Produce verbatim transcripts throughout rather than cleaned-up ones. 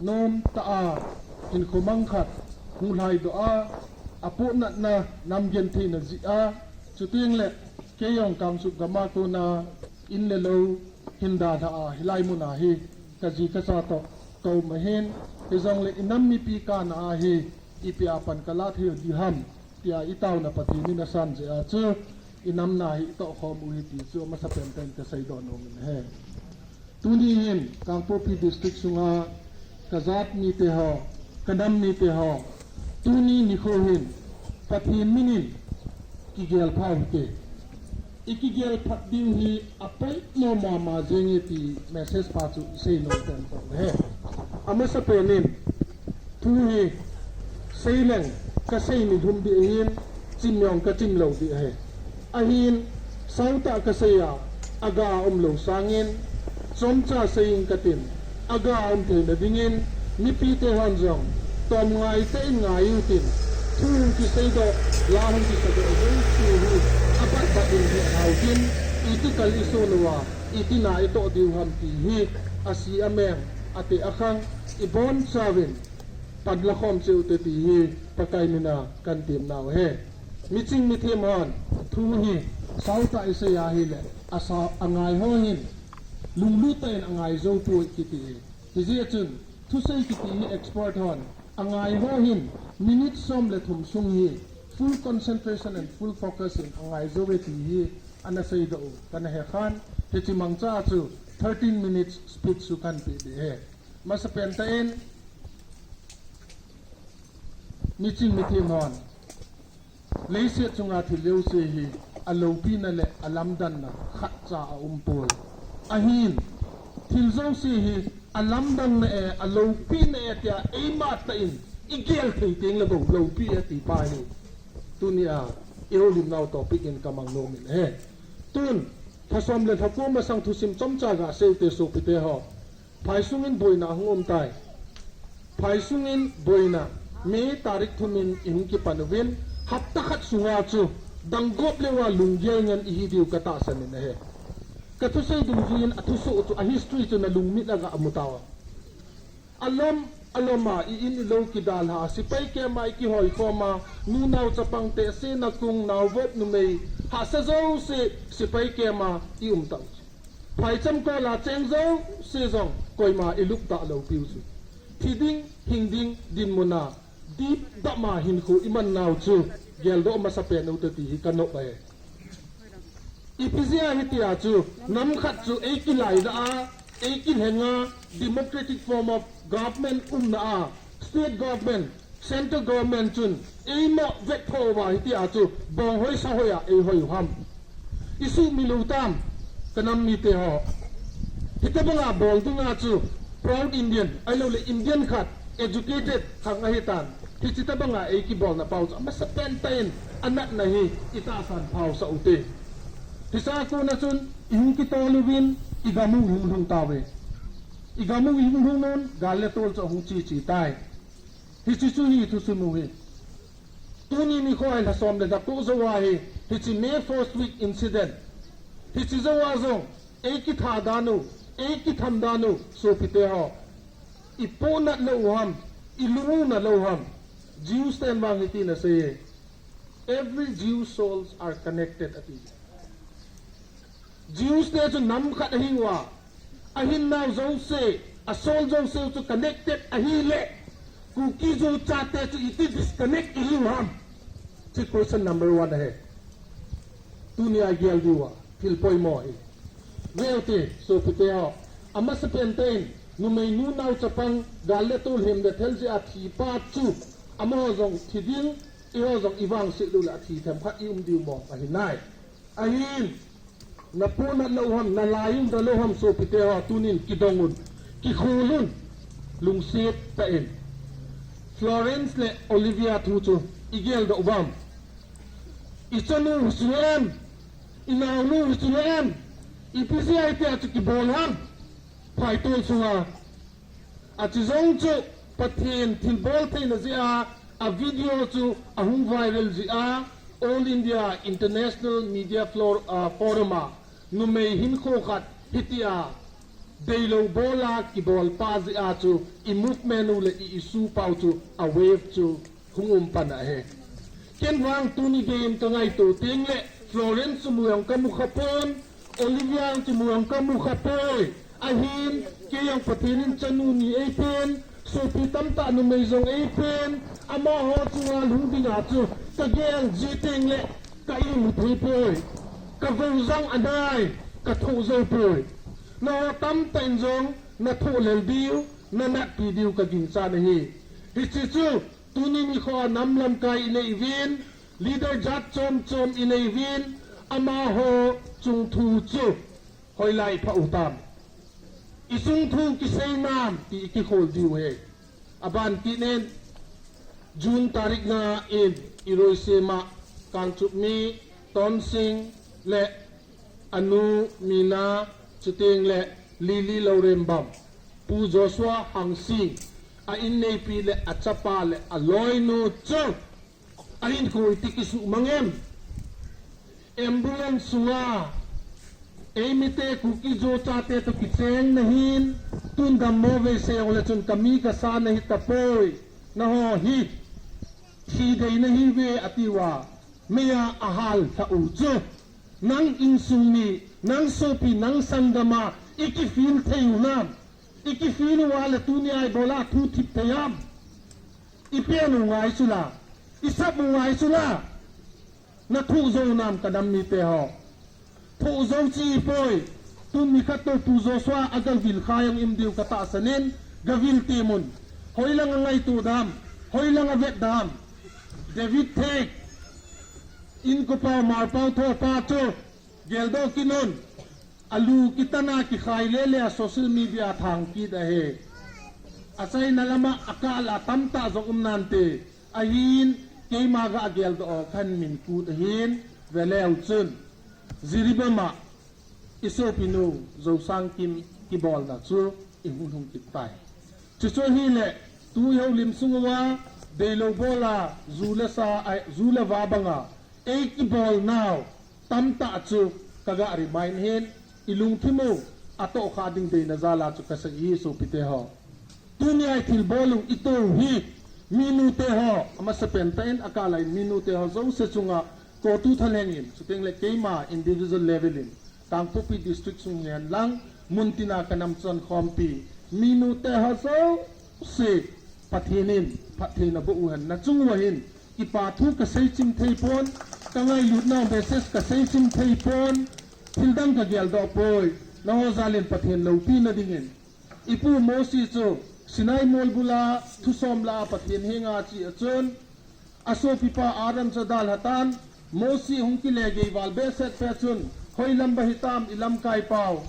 nom tah a, hinkho mang khat hung lhai doh a, apohnatna namgen theina jeh a, chuteng le kei jong Kangchup gam a kona in le lou hin dalha a, hilai mun a hi kaji kacha toh kaum ahin, hijongle inam mipi kana a hi ipi a pan kala thei ding ham tia itaona Pathen in asan jeh a chu inam na hi itoh khom u hi ti chu amasapen tah in kasei doh nom in ahi. Tuni hin Kangpokpi District sunga kajat mite ho, kanam mite ho, tuni nikho hin Pathen min in kigel pha u hite. Ikigel phat diu hi apoimo mama jenge ti message pa chu isei nom pen tauve. Amasapen in thu hi seileng kasei nilhum ding ahin, chim jong kachim lou ding ahi. Ahin, sautah kasei a, aga umlou sangin, chomcha sei ing katin, aga um theina dingin, mipite hon jong tomngai tah in ngai utin, thu hung kiseidoh, la hung kisadoh jouse hi abatbat in he lhau tin, iti kal isun uva, iti na itoh diu ham ti hi, ase ameng, ate akhang, ibonchauvin panla khom cheh ute ti hi Pakai mina katemnau ahi. Miching mithem hon thu hi sautah isei ahile, asa angai ho hin lunglut tah in angai jou poi kiti hi. Hijeh chun thusei kiti hi expert hon angai ho hin minute som le thum sung hi full concentration and full focus in angai jouve ti hi ana seidoh u kana hekhan, hiche mangcha chu thirteen minutes speech chu kahin peh ding ahi. Masapen tah in, miching mithem hon leiset chunga thil jouse hi aloupina le alamdanna khatcha aumpoi. Ahin, thil jouse hi alamdanna e, aloupina e tia eima tah in igel thei tengle bou loupi e ti pa hi tunia ihoulimnau topic in kamang nom in ahi. Tun, lhasom le lhako masang thusim chomcha gasei ute sopite ho. Phai sungin boina ahung umtai. Phai sungin boina, May tarik thum in ihung kipan uvin, hapta khat sunga chu danggop leuva lunggel ngen ihi diu katahsan in ahi. Kathusei dungjuiyin athusoh chu, a history chu nalungmit a gamu tauva. Alom alom a i-in ilou kidalha, sepai camp a ikihoi khom a, nu nao chapang tehse nakung naovop numei hahsa jouse sepai camp a ium tauchu. Phaicham kola cheng jouse jong koima ilup talou piu chu. Thi ding, hing ding dinmun a dipdap a hinkho iman nau chu geldoh masapen ute ti hi kanop ahi. Ipi jeh a hitia chu, nam khat chu eikilaidah a, eikilheng a, democratic form of government umna a, state government, central government chun eimoh vetthoh uva hitia chu bonghoi sahoi a eihoi u ham? Isuhmil u tam, kanam mite ho. Hitobanga bol dinga chu proud Indian, ahilouleh Indian khat educated khang ahitan. Hiche tobanga eikibolna pau chu amasapen tah in anatna hi itahsan phausah ute. Hichea kona chun ihung kitol uvin, igamu ihung lhung tauve. Igamu ihung lhung un, gal le tol chu ahung cheche tai. Hiche chu hi thusim u hi. Tuni nikho a lhasom le lhako jouva hi, hiche May first week incident, hiche jouva jong eikitha dan u, eikitham dan u sopite ho, ipohnat lou u ham, ilung u nalou ham? Jews ten vang hitin asei e, every Jew souls are connected ati. Jews te chu nam khat ahiuva, ahinnau jouse, asol jouse chu connected ahile, Kuki Zo chate chu iti disconnect ihiu ham? Hiche question number one ahi. Tunia gel diuva thil poimo hi. Ve ute sopite ho, amasapen tah in numeinu nao chapang gal le tol hem le thel jeh a thipa chu, amaho jong thi ding, eiho jong ivangset diu le athi themkhat ium diu mong ahinai. Ahin, napohnat lou ham, nalai u nalou ham sopite ho, tunin kidong un, kikhol un, lungset tah in. Florence le Olivia thu chu igeldoh uvam? Ichanu hichu le em, inaonu hichu le em, ipi jeh a hitia chu kibol ham phaitol sunga? Achu jong chu Pathen thilbol theina jeh a, a video chu ahung viral jeh a, All India International Media Flor-, ah, Forum a numei hinkho khat hitia Deilou bola kibol pa jeh a chu i movement u le i issue pau chu a wave chu hung um pan ahi. Ken vang tuni gei in ka ngaito teng le Florence chu mu jong ka mu kha pon, Olivia chu mu jong ka mu kha poi. Ahin, kei jong Pathen in chanu ni ei pen, sopi tamtah numei jong ei pen, amaho chunga lhung dinga chu ka gel ji teng le ka imu thei poi. Ka vou jang anai, ka thoh jou poi. Nangho tamtah in jong na thoh lel diu, na natpi diu ka ginchat ahi. Hiche chu, tuni nikho a nam lamkai i nei uvin, leader jat chom chom i nei uvin, amaho chung thu chu hoilai pha u tam. I chung thu kisei nam ti i kikhol diu ahi. Aban kit in, June tarik nga in i Roisem a Kangchupmi Tonsing le anu Mina, chuteng le Lily Lorembam, Pu Joshua Hangsing, a inneipi le a chapa le a loinu chu a hinkho iti kisuhmang em? Ambulance sunga eimite Kuki-Zo chate toh kicheng nahin, tun dammo veise jongle chun ka mi ka sa nahi tapoi, nangho hi thi dei nahiuve atiuva, meiya a hal lhah u chu. Nang insung mi, nang sopi, nang sanggam a i kifeel thei u nam? I kifeel uva le tunia i bol a thu thip thei am? I pen u ngai chu la, i sap u ngai chu la. Na thoh jou nam ka nam mite ho? Thoh jou chi poi. Tun nikhat toh Pu Joshua a gavil kha jong im diu ka tahsan in, gavil temun. Hoilang a ngaito dam, hoilang a vet dam? David Thek, Inkopa Marpao Thopa chu geldoh kit un. A lu kitan a kikhai lele a social media thang kit ahi. Achaina lama akal a tamtah jong um nante. Ahin, keima ga geldoh o khan min kut ahin, veleu chun Jiribam a i sopinu Jousangkim kibolna chu i hung lhung kit tai. Chuchu ahile, tu i houlim sung uva, deilou bol a, ju le sa, ai, ju le va banga ei kibolnau tamtah chu ka ga remind hin, i lungthim u atohkha ding deina jal a chu ka sei hi sopite ho. Tunia i thilbol u i tou hi, minute ho, amasapen tah in akal a in minute ho jouse chunga, CoTU thalheng in, chuteng le keima individual level in, Kangpokpi District sung hihen lang, muntina ka nam chonkhompi, minute ho jouse, Pathen in phatthei naboh u hen, nachung uva hin, kipa thu ka seichim thei pon, ka ngailutnau message ka seichim thei pon, thildang ka geldoh poi, nangho jal in Pathen loupina dingin. I pu Mosi chu, Sinai molbul a, thusom la a Pathen henga ache a chun, a sopipa Aaron chu adalhatan, Mosi hung kile gei val behseh pet chun, hoilam ba hitam i lamkai pau,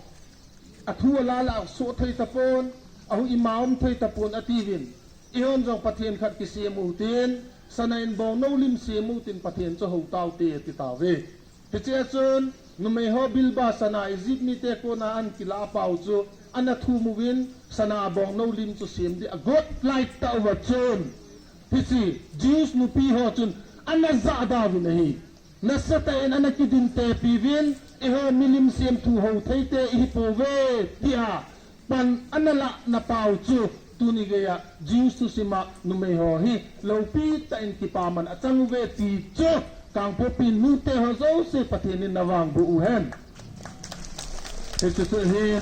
athu ala la soh thei tapon, ahung ima um thei tapon atiuvin, eihon jong Pathen khat kisem utin, sana in bongnou lim sem utin Pathen chu hou taute ati tauve. Hiche a chun, numei ho bilba sana Egypt mite kona ahin kilah pau chu, ana thum uvin, sana bongnou lim chu sem ding agot lai tauva chun, hiche Jews nupi ho chun, ana jahda uvin ahi. Nasatah in ana kidintepi uvin, eiho milim semthu hou theite ihi pouve, tia pan ana lahna pau chu, tuni geiya Jews thusim a numei ho hi loupi tah in kipaman achang uve ti chu, Kangpokpi nute ho jouse Pathen in navangboh u hen. Hiche chu hin,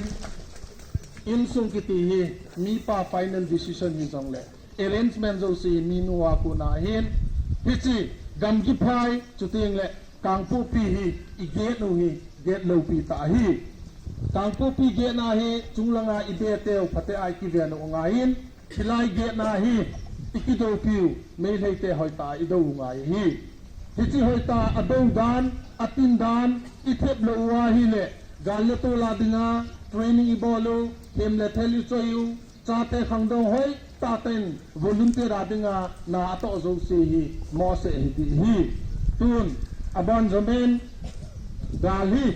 insung kiti hi mipa final decision hijongle, arrangement jouse hi minu a kona ahin, hiche gamgi phai, chuteng le Kangpokpi hi i gate u hi gate loupi tah ahi. Kangpokpi gate na hi chunglanga i beteu phatea i kiven u angaiyin, hilai gate na hi i kidoupiu Meiteite hoitah a i dou u ngai ahi. Hiche hoitah a dou dan, atin dan, i thep lou u ahile, gal le tol a dinga training i bol u, hem le thel i choi u, chate khangdong hoitah tah in volunteer a dinga na atoh jouse hi mohseh ahi ti ahi. Tun, abon jomin, gal hi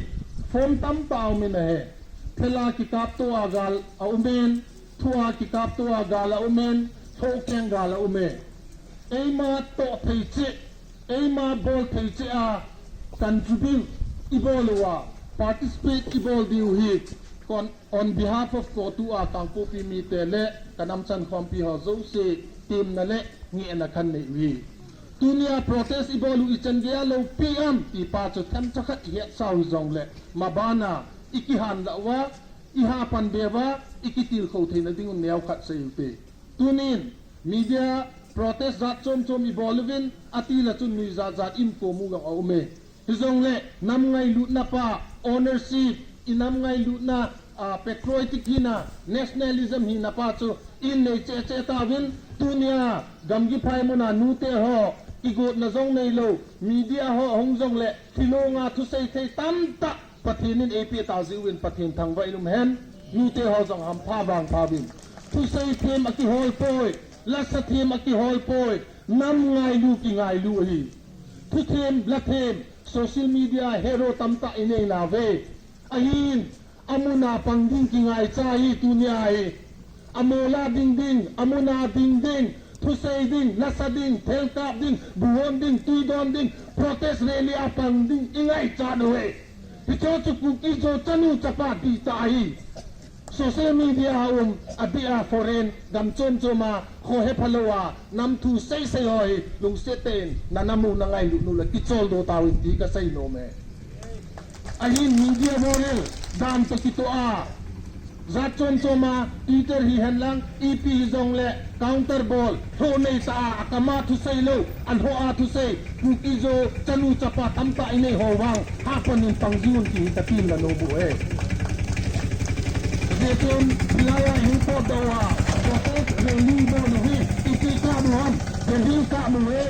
form tamtah aumin ahi. Thel a kikapto a gal aumin, thu a kikapto a gal aumin, thohkeng gal aume. Eima toh thei cheh, eima bol thei cheh a contribute i bol uva, participate i bol diu hi, On, on behalf of COTU a Kangpokpi mite le kanam chankhompi ho jouse, temna le ngehna kanei uve. Tunia protest ibol u ichan geiya loupi am tipa chu themcha khat ihetsau hijongle, mabana ikihanlah uva, ihapan beuva, ikitilkhou theina dingun neokhat seiyute. Tunin media protest jat chom chom ibol uvin, atila chun nuijat jat imkomu jong aume. Hijongle, nam ngailutna pa, ownership, inam ngailutna, ah, patriotic hina, nationalism hina pa chu inei cheh cheh tauvin, tunia gamgi phai muna nute ho kigotna jong neilou, media ho ahung jongle, thilong a thusei thei tamtah Pathen in eipeh taujiuvin Pathen thangvah in umhen. Nute ho jong hampha vangpha uvin. Thusei them akihol poi, lasa them akihol poi, nam ngailu kingailu ahi. Thuthem, lathem, social media hero tamtah inei nauve. Ahin, amuna pang ding kingaicha hi tunia hi. Amola ding ding, amuna ding ding, thusei ding, lasa ding, thelkap ding, buhon ding, tuidon ding, protest rally a pang ding ingaichat uve. Hicho chu Kuki Zo chanu chapa dihtah ahi. Social media a um, adeh a foreign gam chom chom a khohe phalou a nam thu seisei ho hi lungset tah in nanamu nangailut nu le kicholdo tauvin ti kasei nome. Ahin media warrior dan toh kitoh a, jat chom chom a, Twitter hihen lang, ipi hijongle counter bol, lhoh neitah a, akam a thusei lou, alhoh a thusei, Kuki Zo chanu chapa tamtah inei ho vang, hapan in pang jiuvin ti hi katin la nomu e. Hijeh chun hilai a hin potdoh uva, protest rally bol u hi, iti kap u ham, Delhi kap u e.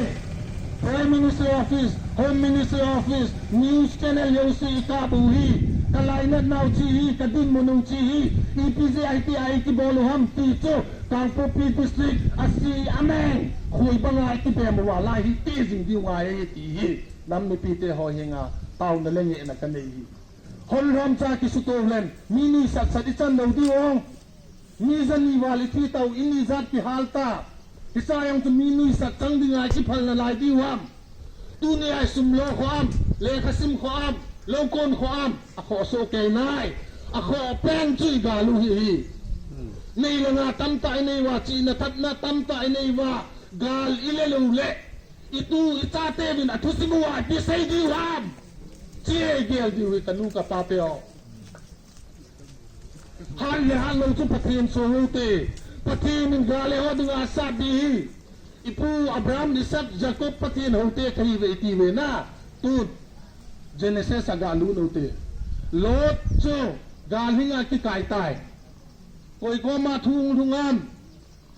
Prime Minister Office, Home Minister Office, news channel jouse ikap u hi, kalainat nau chi hi, kadinmun u chi hi, ipi jeh a hitia ikibol u ham ti chu, Kangpokpi District, asi ameng, khoi banga ikibem uva lai hi tijing diu ngai e ti hi, nam mipite ho henga taona le ngehna kanei hi. Hon lhomcha kisuto len, mi ni sat sat ichan lou diu ong. Mi jani val ithi tau, ini jat kihal ta. Hicha jong chu mi nuisat chang dinga ikiphalna lai diu ham. Tunia isum lo kho am, lekhasim kho am, loukon kho am, akhoh soh kei nai. Akhoh pen chu igal u hi hi. Nei langa tamtah inei uva, chihna thatna tamtah inei uva, gal ile lou le, itu ichateuvin athusim uva ipi sei diu ham. Chi igel diu hi kanu kapate ho. Hat le hat lou chu Pathen sou u te. Pathen in gal eiho dinga asat ding hi. Ipu Abraham, Isaac, Jacob Pathen houte kahiuve iti uve na. Tun Genesis a galut u te. Lot chu gal hinga kikai tai. Koi koma thu hung lhung am?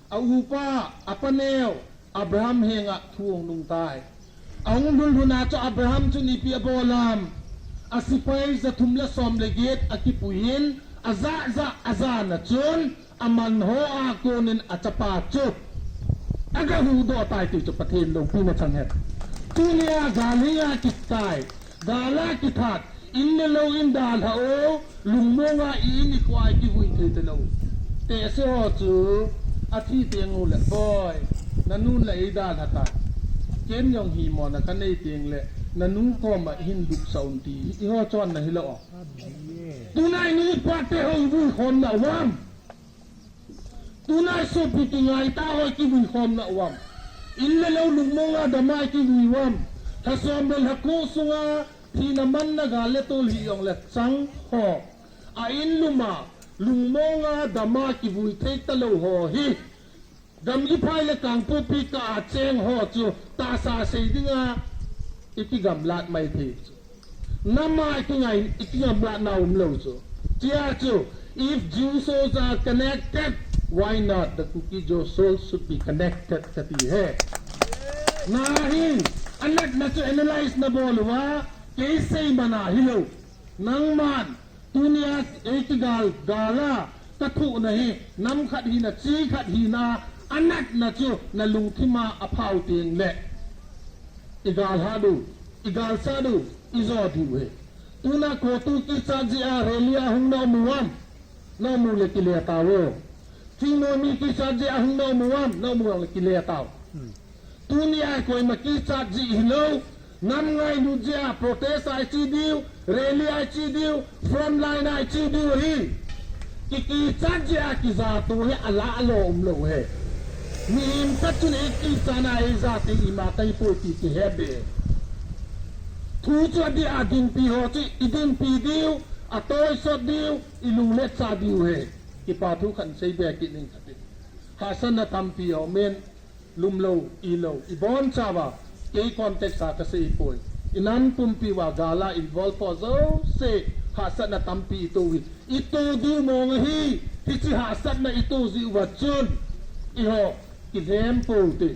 A upa, apaneo, Abraham henga thu ahung lhung tai. Ahung lhun lhun a chu Abraham chun ipi abol am? Asepai jathum le som le get akipuiyin, ajah jah ajana chun, aman ho a konin achapa chu aga huhdoh tai ti chu Pathen loupina chang hen. Tunia gal hinga kikai, gal a kithat, in le lou in dalha o, lungmonga i in i kho a ikivui thei talou. Tehse ho chu athi teng uleh, Boi, nanun la eidalha tai. Ken jong himona kanei tengleh, nanu koma hin lupsah un ti, eiho chonna hilou a. Tuna inu ipate ho ivui khomna uvam. Tuna isopi kingaitah ho ikivui khomna uvam. In le lou lungmonga dama ikivui uvam. Lha som le lha ko sunga thina manna gal le tol hijongleh chang ho, a in luma lungmonga dama kivui thei talou ho hi, gamgi phai le Kangpokpi kah a cheng ho chu tahsa sei dinga ikigamlat mai thei chu. Nama ikingai, ikigamlatna umlou chu. Chia chu, if Jew souls are connected, why not the Kuki Zo souls should be connected kati hi. Nahi, anatna chu analyze nabol uva, kei sei mana hilou. Nangman, tunia eikigal, gal a kathohna hi, nam khat hina, chi khat hina, anatna chu nalungthima aphao tengleh, igalha diu, igalsa diu, ijo diu hi. Tuna COTU kichat jeh a rally a hung na um uvam, na um uleh kile tauvo. Chingnoimi kichat jeh a hung na um uvam, na um uleh kile tau. Tunia koima kichat jeh hilou, nam ngailut jeh a protest a iche diu, rally a iche diu, front line a iche diu ahi. Kikichat jeh a kijat u hi alah lou umlou hi. Mihem khat chun eikichat na eijat u ima kahi poi ti kihe be. Thu chu adih a dinpi ho chu idinpi diu, atoisot diu, ilunglechat diu hi. Kipa thu khat sei be kit ning khat in. Hahsatna tampi aum in. Lumlou, ilou, ibonchauva, kei context a kasei poi. Inam pumpi uva gal a involve ho jouse, hahsatna tampi ito uvin. Ito diu mong ahi, hiche hahsatna ito jeh uva chun. Eiho, kilhem pou te.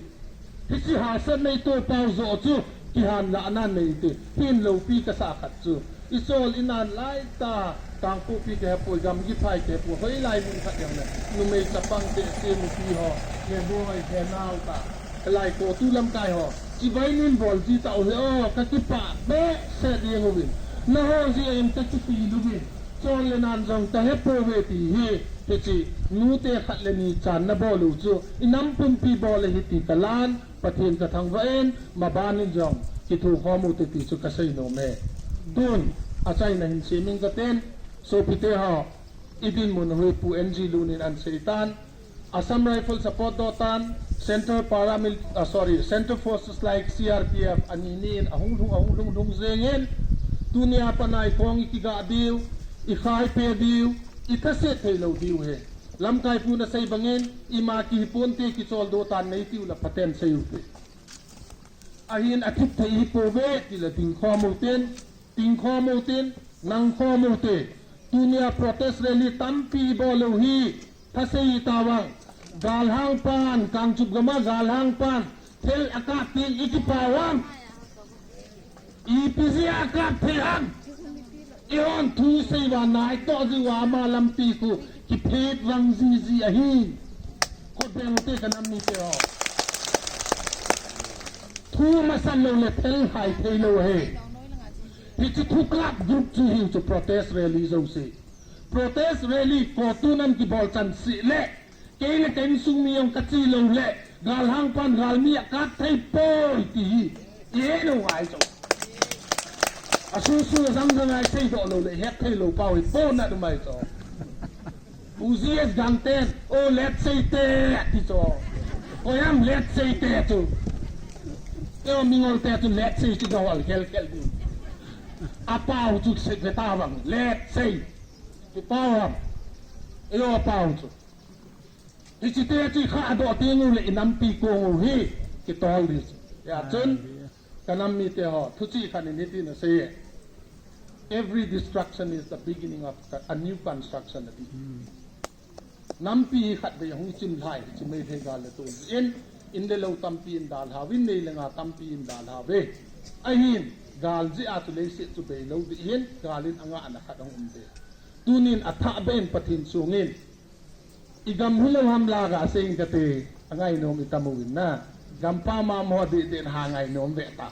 Hiche hahsatna ito pau joh chu, kihanlahna nei te. Hin loupi kasah khat chu. Isol inan lai ta, Kangpokpi kahe poi, Gamgiphai kahe poi, hoilai mun khat jong le, numei chapang te, se nupi ho, he boi, he nao ta, lai ko tu lamkai ho, chibai nin bol ji tau hi o, kakipah behseh jeng uvin, nangho jeh in kakipi uvin, chon le nan jong kahe pouve ti hi, hiche, nute khat le ni chan nabol u chu, inam pumpi bol ahi ti kalan, Pathen kathangvah in, maban in jong, kithokhom u te ti chu kasei nom e. Tun, achaina hin sei ning katen, sopite ho, idinmun u hi Pu N G Lun in ahin sei tan, Assam Rifle support doh tan, Central Paramil-, ah, sorry, Central Forces like C R P F ani ni in ahung lhung, ahung lhung lhung jeng in, tunia pat a ikong ikigah diu, ikhaipe diu, ithaset thei lou diu hi. Lamkai pun asei bangin, ima kihi ponte kicholdo tan nei tiu le phaten sei u te. Ahin athip thei hi pouve, ti le tingkhom u tin, tingkhom u tin, nangkhom u te. Tunia protest rally tampi ibol u hi, thasei tavang. Galhang pan, Kangchup gama galhang pan, thil akap tin ikipah uvam. Ipi jeh a akap thei ham. Ihon thusei uva nai toh jeh uva ama lampi khu kiphet vang jiji ahi. Khut beng u te kanam mite ho. Thu masat lou le thil hai thei lou ahi. Hiche thu kap group chu hichu protest rally jouse. Protest rally CoTU nan kibol chan seh le. Kei le ka insung mi jong kache lou le, galhang pan galmi akap thei poi ti hi, ihet u ngai chu. Asusu jang jang a isei doh lou le, het thei lou pau hi pona du mai chu. U G S Gangten, o Letsei te, ti chu. Koiham Letsei te chu. Keo Mingol te chu Letsei chu gahol khel khel di. Apau chu sei ve tavang, Letsei. Kipau ham. Eo apau chu. Hiche te chu ikha doh teng u le inampi kong u hi kitol di chu. Hijeh chun, kanam mite ho, thuchih khat in hitin asei e. Every destruction is the beginning of a new construction, ati. Nampi hi khatvei ahung chim lhai, hiche Meitei gal le tun in, in le lou tampi in dalhau in, nei le nga tampi in dalhau ve. Ahin, gal jeh a chu leiset chu bei lou ding ahin, gal in angahna khat ahung um ve. Tunin athah beh in Pathen sung in, igam hilou ham la gasei ing kate, angainom itam uvin na. Gampam a mo deh deh in ha ngainom ve ta.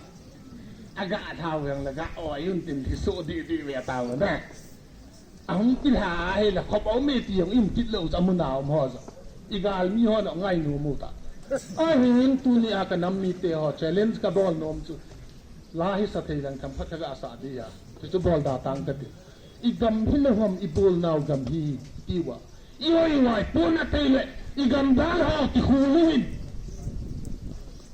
Aga lhau jong le ga oi un tin lhiso deh deh ve ta u na. Ahung kilha ahile khop a um e ti jong imu kit lou chu amun a um ho jong. Igalmi ho jong ngainom u ta. Ahin tunia kanam mite ho challenge kabol nom chu. La hisa thei lang themkhat kaga sa dia. Chu chu bol da tang kati. Igam hilou ham, ibolnau gam hi, tiuva. Ihoi vai, pona thei le, igam dalhau kikhol uvin.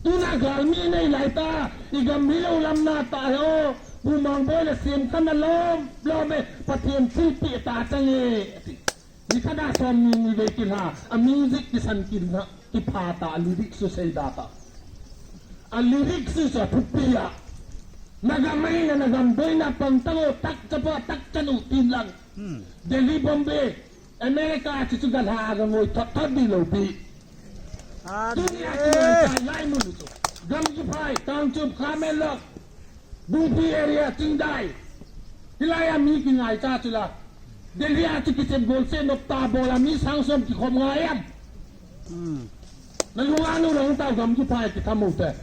Tuna galmi nei lai ta, igam hilou lam na ta hi o, Pu Mangboi le Semkhan alom, lom e, Pathen thilpeh ta chang e, ati. Nikhat a som ni ni vei kilha, a music kisan kilha, kipha ta, a lyrics chu sei da ta. A lyrics chu sa thupi a. Nagam ahile nagam boina pang tang o, tak chapa, tak chanu tin lang. Delhi, Bombay, America chu chu galha gangoi thot thot di lou pi. Tunia chu ngaicha lai mun chu. Gamgiphai, Kangchup, Khamenlok. Bungpi area, Chingdai. Hilai a mi kingaicha chu la. Delhi a chu kichep golse nop ta bol a mi sang som kikhom ngai am. Nalung a nu lang tau Gamgiphai kitham u te.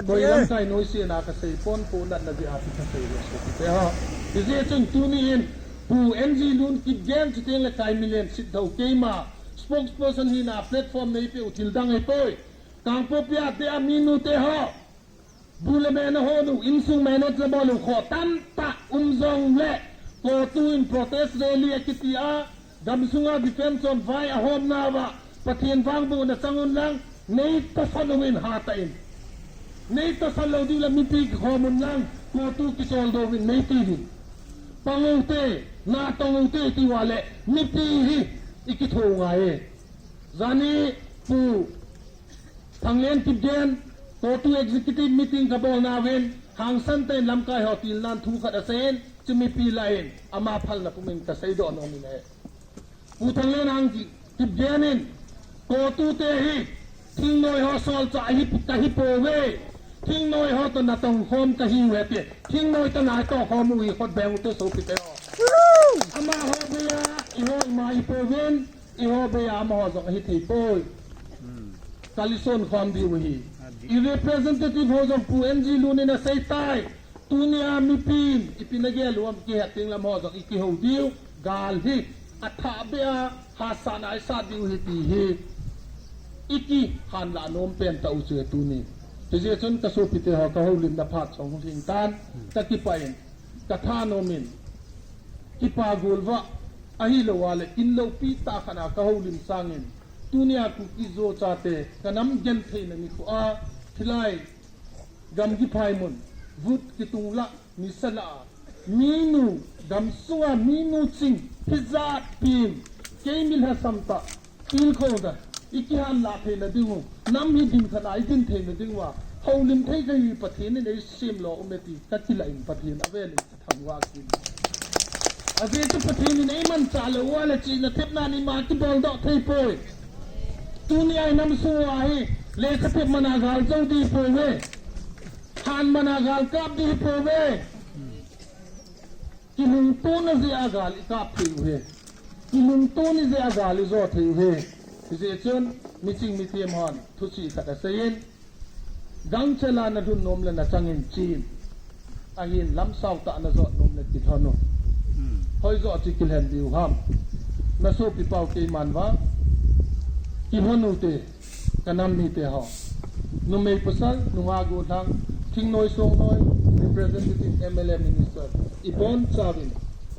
Koi lamkai noise na kasei pon, ponatna jeh a chu kasei le sopite ho. Hijeh chun tuni in Pu N G Lun Kipgen chuteng le Kaimilen Sitdou keima spokesperson hina platform neipeh u thil dang ahipoi. Kangpokpi a te a mi nute ho. Bu le me nahon u, insung manage nabol u, kho tamtah um jongle, COTU in protest rally akiti a, gamsunga defense hon vai ahomna uva, Pathen vangbohna chang un lang, nei tohsan uvin hatah in. Nei tohsan lou diu le mipi kikhom un lang, COTU kicholdo uvin nei ti uvin. Pang ute, natong ute ti uva le, mipi hi ikitho u ngai e. Jani Pu Thanglen Kipgen, COTU executive meeting kabolna uvin, hangsan tah in lamkai ho tilnan thu khat aseiyin, chu mipi lah in, ama phalna pumin kaseidoh nom in ahi. Pu Thanglen Hang Ki-, Kipgen in, COTU te hi, thingnoi ho solchah hi, kahi pouve. Thingnoi ho toh natong khom kahiuve ti. Thingnoi toh natoh khom u hi khut beng ute sopite ho. Amaho beiya, eiho ima ipouvin, eiho beiya amaho jong ahi thei poi. Kalison khom diu ahi. I representative ho jong Pu N G Lun in asei tai. Tunia mipin, ipi nagel u ham kihet ding lam ho jong ikihou diu, gal hi, athah beh a, hahsatna isat diu ahi ti hi, ikihanlah nom pen tah u chu ahi tuni. Hijeh chun kasopite ho kahoulimna phat jong hung lhing tan, kakipah in, kathanom in, kipa golvah, ahilou a le, kin loupi tah khat a kahoulim sangin, tunia Kuki Zo chate, kanam gentheina nikho a, thilai, Gamgi phaimun, vut kitung lah, nisa lah a, minu, gamsunga minu ching, hijat pin, kei mi lhasam tah, tilkhou tah, ikihanlah theina diu, nam hi din khat a idin theina diuva, houlim thei kahi Pathen in eisemlou ume ti, kakilah in Pathen avel in. Thangvah kit. Ajeh chu Pathen in eimanchah lou uva le chihna thepna in ima kiboldoh thei poi. Tunia inam sung uva hi lekhathep mana gal jou ding hi pouve. Han mana gal kap ding hi pouve. Kilungtona jeh a gal ikap thei u ahi. Kilungtona jeh a gal ijo thei u ahi. Hijeh chun miching mithem hon thuchih khat aseiyin. Gangchela nalhun nom le nachangin chen. Ahin lamsao tah najot nom le kilhon un. Hoijoh chu kilhen diu ham. Nasopipa u keiman vang. Kilhon ute, kanam mite ho. Numei pasal, nungah gollhang, thingnoi songnoi, representative, M L A, minister. Ibonchauvin,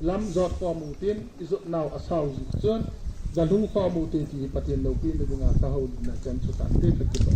lam jot khom utin, ijotnau asao jeh chun, galhung khom ute ti hi Pathen loupina dinga kahoulimna chan chu tante kakipah.